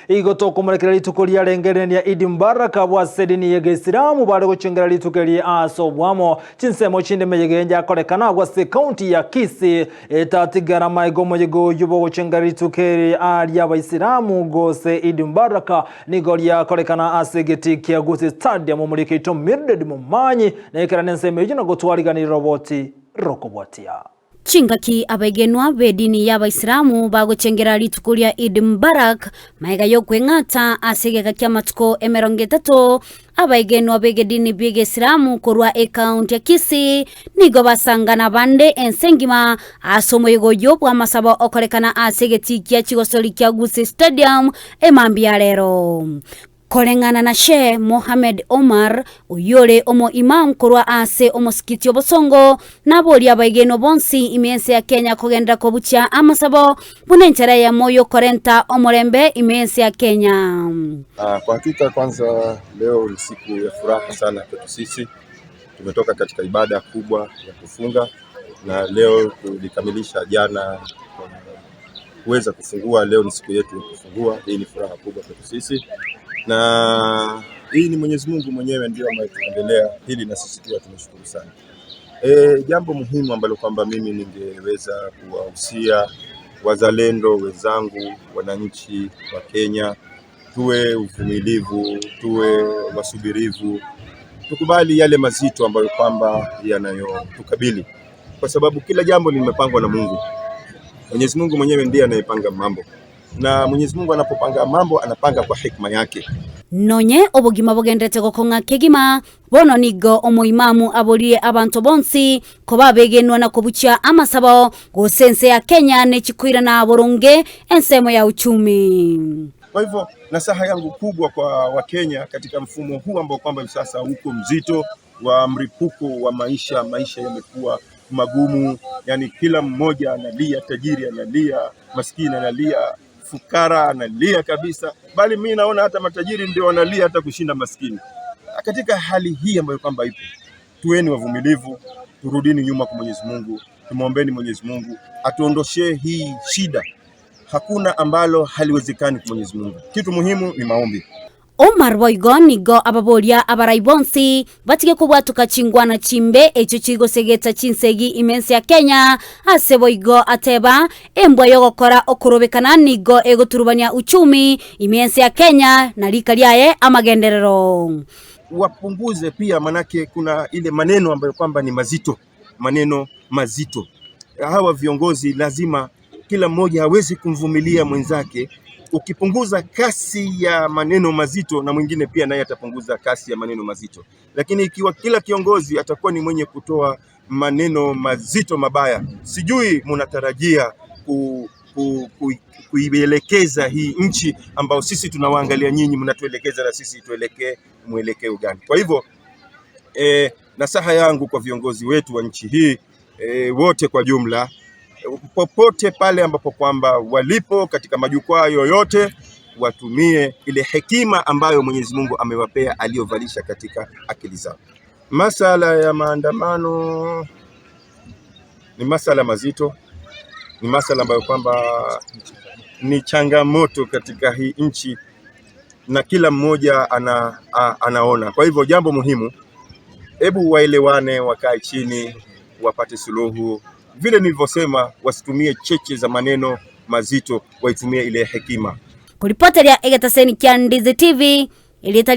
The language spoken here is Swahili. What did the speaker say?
Igo tokomorekera rituko riarengerenia Idi Mubaraka bwase dini ya Isilamu bare gochengera rituko ria ase obwamo chinsemo chinde meyege akorekana bwase county ya Kisii etatigara maigo moyego yubo gochengera rituko ria abaisilamu gose Idi Mubaraka nigo riakorekana ase geti kia Gusii Stadium omurikeito Mildred Momanyi nekera nensemo ejo nagotwariganira roboti rokobwatia. Chingaki abegenwa bedini ya abaisilamu bagochengera rituko ria Eid Mubarak maiga yokweng'ata ase egeka kia matuko emerongo etato abaegenwa begedini biegesilamu korwa ekaunti ya Kisii nigo basangana bande ense engima ase omoyego oyo bwa amasabo okorekana ase egeti kia chigosori kia Gusii Stadium emambi ya rero. Koreng'ana na Sheikh Mohamed Omar oyore omo imam korwa ase omosikiti obosongo nabori abaigeno bonsi imiense ya Kenya kogenda kobucha amasabo buna enchera ya moyo korenta omorembe imiense ya Kenya. Kwa hakika kwanza leo ni siku ya furaha sana kwetu sisi. Tumetoka katika ibada kubwa ya kufunga na leo tulikamilisha jana kuweza kufungua. Leo ni siku yetu ya kufungua. Hii ni furaha kubwa kwetu sisi, na hii ni Mwenyezi Mungu mwenyewe ndio ametupendelea hili, na sisi pia tumeshukuru sana. Jambo muhimu ambalo kwamba mimi ningeweza kuwahusia wazalendo wenzangu, wananchi wa Kenya, tuwe uvumilivu, tuwe wasubirivu, tukubali yale mazito ambayo kwamba yanayotukabili, kwa sababu kila jambo limepangwa na Mungu. Mwenyezi Mungu mwenyewe ndiye anayepanga mambo, na Mwenyezi Mungu anapopanga mambo anapanga kwa hikma yake. Nonye obogima bogendete gokong'a kegima bono nigo omoimamu aborie abantu bonsi koba begenwa na kobucha amasabo gose ense ya Kenya nechikwirana boronge ensemo ya uchumi. Kwa hivyo nasaha yangu kubwa kwa Wakenya katika mfumo huu ambao kwamba hivi sasa uko mzito wa mripuko wa maisha, maisha yamekuwa magumu, yani kila mmoja analia, tajiri analia, maskini analia, fukara analia kabisa, bali mi naona hata matajiri ndio wanalia hata kushinda maskini. Katika hali hii ambayo kwamba ipo, tuweni wavumilivu, turudini nyuma kwa Mwenyezi Mungu, tumwombeni Mwenyezi Mungu atuondoshee hii shida. Hakuna ambalo haliwezekani kwa Mwenyezi Mungu. Kitu muhimu ni maombi. Omar boigo nigo ababoria abarai bonsi batige kobwatuka chingwana chimbe echo chigosegeta chinsegi imensi ya Kenya ase boigo ateba embwa yogokora okorobekana nigo egoturubania uchumi imensi ya Kenya na rika lyaye amagenderero. Wapunguze pia, manake kuna ile maneno ambayo kwamba ni mazito, maneno mazito. Hawa viongozi lazima kila mmoja hawezi kumvumilia mwenzake. Ukipunguza kasi ya maneno mazito, na mwingine pia naye atapunguza kasi ya maneno mazito. Lakini ikiwa kila kiongozi atakuwa ni mwenye kutoa maneno mazito mabaya, sijui munatarajia kuielekeza hii nchi ambao sisi tunawaangalia nyinyi, mnatuelekeza na sisi tuelekee mwelekeo gani? Kwa hivyo nasaha yangu kwa viongozi wetu wa nchi hii wote kwa jumla, popote pale ambapo kwamba walipo katika majukwaa yoyote, watumie ile hekima ambayo Mwenyezi Mungu amewapea aliyovalisha katika akili zao. Masala ya maandamano ni masala mazito, ni masala ambayo kwamba ni changamoto katika hii nchi na kila mmoja anaona. Kwa hivyo jambo muhimu, hebu waelewane, wakae chini, wapate suluhu. Vile nilivyosema, wasitumie cheche za maneno mazito, waitumie ile hekima. Kuripoteria egetaseni kia Ndizi TV.